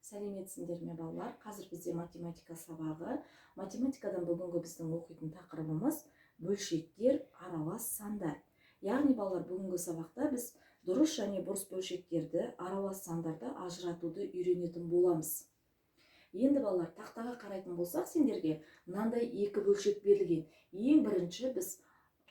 Сәлеметсіңдер ме, балалар! Қазір бізде математика сабағы. Математикадан бүгінгі біздің оқитын тақырыбымыз – бөлшектер, аралас сандар. Яғни, балалар, бүгінгі сабақта біз дұрыс және бұрыс бөлшектерді, аралас сандарды ажыратуды үйренетін боламыз. Енді, балалар, тақтаға қарайтын болсақ, сендерге мынандай екі бөлшек берілген. Ең бірінші біз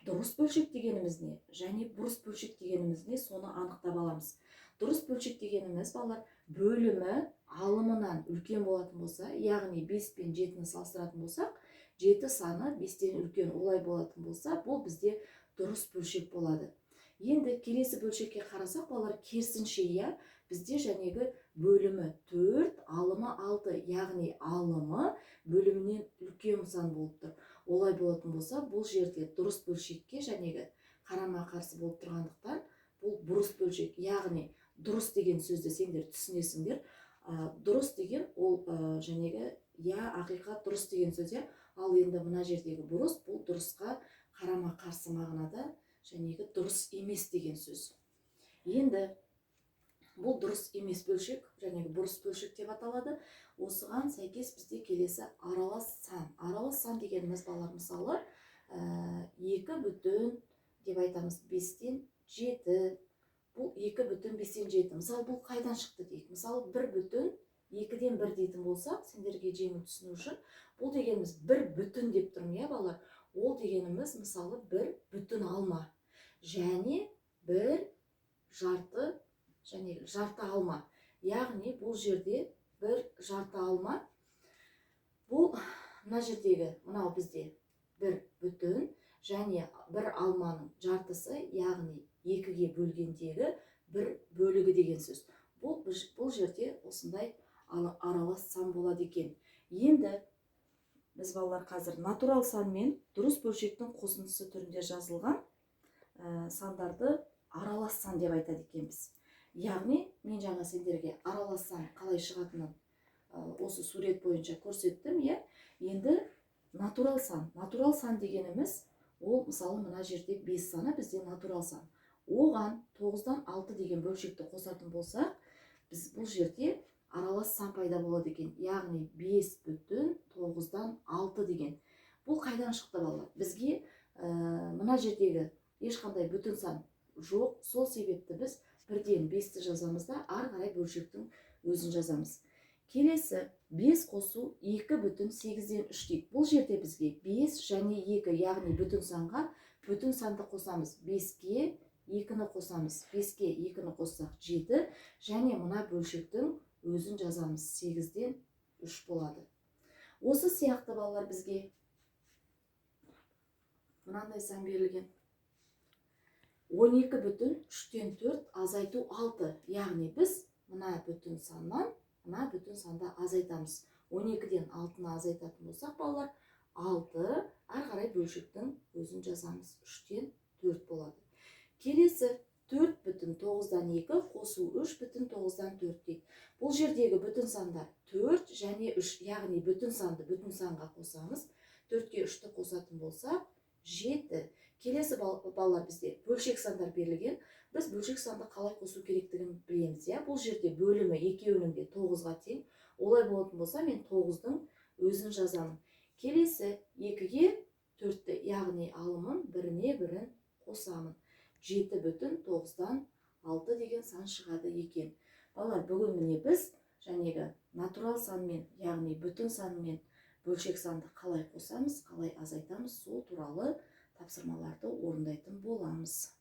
дұрыс бөлшек дегеніміз не және бұрыс бөлшек дегеніміз не, соны анықтап аламыз. Дұрыс бөлшек дегеніміз, балалар, бөлімі алымынан үлкен болатын болса, яғни 5 пен 7-ні салыстыратын болсақ, 7 саны 5-тен үлкен, олай болатын болса, бұл бізде дұрыс бөлшек болады. Енді келесі бөлшекке қарасақ, балалар, керісінше, иә, бізде жәнегі бөлімі 4, алымы 6, яғни алымы бөлімінен үлкен сан болып тұр. Олай болатын болса, бұл жерде дұрыс бөлшекке жәнегі қарама қарсы болып тұрғандықтан, бұл бұрыс бөлшек. Яғни дұрыс деген сөзді сендер түсінесіңдер. Дұрыс деген ол жәнегі, иә, ақиқат, дұрыс деген сөз, иә. Ал енді мына жердегі бұрыс – бұл дұрысқа қарама қарсы мағынада, жәнегі дұрыс емес деген сөз. Енді бұл дұрыс емес бөлшек және бұрыс бөлшек деп аталады. Осыған сәйкес бізде келесі аралас сан. Аралас сан дегеніміз, балалар, мысалы, 2 бүтін деп айтамыз 5-тен 7. Бұл 2,5-тен 7. Мысалы, бұл қайдан шықты дейік. Мысалы, 1,2-ден 1 дейтін болсақ, сендерге жеңіл түсіну үшін, бұл дегеніміз бір бүтін деп тұрмын, иә, балалар. Ол дегеніміз, мысалы, бір бүтін алма және бір жарты, және жарты алма. Яғни бұл жерде бір жарты алма, бұл мына жердегі мынау бізде бір бүтін және бір алманың жартысы, яғни екіге бөлгендегі бір бөлігі деген сөз. Бұл жерде осындай аралас сан болады екен. Енді біз, балалар, қазір натурал сан мен дұрыс бөлшектің қосындысы түрінде жазылған сандарды аралас сан деп айтады екенбіз. Яғни мен жаңа сендерге аралас сан қалай шығатынын осы сурет бойынша көрсеттім, иә. Енді натурал сан. Натурал сан дегеніміз ол, мысалы, мына жерде 5 саны бізде натурал сан. Оған 9-дан 6 деген бөлшекті қосатын болсақ, біз бұл жерде аралас сан пайда болады екен, яғни 5,9-дан 6 деген. Бұл қайдан шықты, балалар? Бізге мына жердегі ешқандай бүтін сан жоқ, сол себепті біз бірден бесті жазамыз да, ары қарай бөлшектің өзін жазамыз. Келесі 5 қосу 2,8-ден 3 дейді. Бұл жерде бізге 5 және 2, яғни бүтін санға бүтін санды қосамыз. 5-ке 2-ні қосамыз. 5-ке 2-ні қоссақ, 7, және мына бөлшектің өзін жазамыз, 8-ден 3 болады. Осы сияқты, балалар, бізге мынандай сан берілген: 12,3-тен 4 азайту 6. Яғни біз мына бүтін саннан мына бүтін санды азайтамыз. 12-ден 6-ны азайтатын болсақ, балалар, 6, ары қарай бөлшектің өзін жазамыз, 3-тен 4 болады. Келесі 4,9-дан 2 қосу 3,9-дан 4 дейді. Бұл жердегі бүтін сандар 4 және 3, яғни бүтін санды бүтін санға қосамыз. 4-ке 3-ті қосатын болсақ, 7. Келесі, балалар, бізде бөлшек сандар берілген. Біз бөлшек санды қалай қосу керектігін білеміз, иә. Бұл жерде бөлімі екеуінің де 9-ға тең. Олай болатын болса, мен 9-дың өзін жазамын. Келесі 2-ге 4-ті, яғни алымын біріне бірін қосамын. 7,9-дан 6 деген сан шығады екен. Балалар, бүгін, міне, біз жәнегі натурал санмен, яғни бүтін санмен бөлшек санды қалай қосамыз, қалай азайтамыз, сол туралы тапсырмаларды орындайтын боламыз.